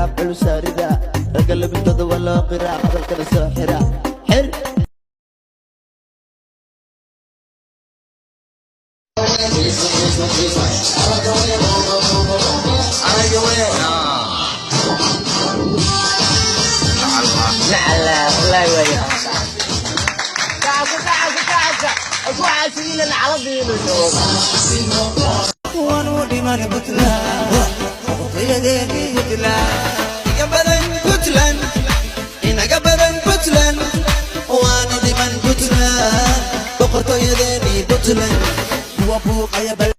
Raab culusaarida ragga labintooda waa loo qiraa, hadalkana soo xira xir. Nacala wallahi waa shacabka, shacabka, shacabka ku xaasidiina nacaladiina. Waanu dhiman Puntland, boqortooyadeedii Puntland. Inaga badan Puntland, inaga badan Puntland. Waanu dhiman Puntland, boqortooyadeedii Puntland. Kuwa buuqaya bal.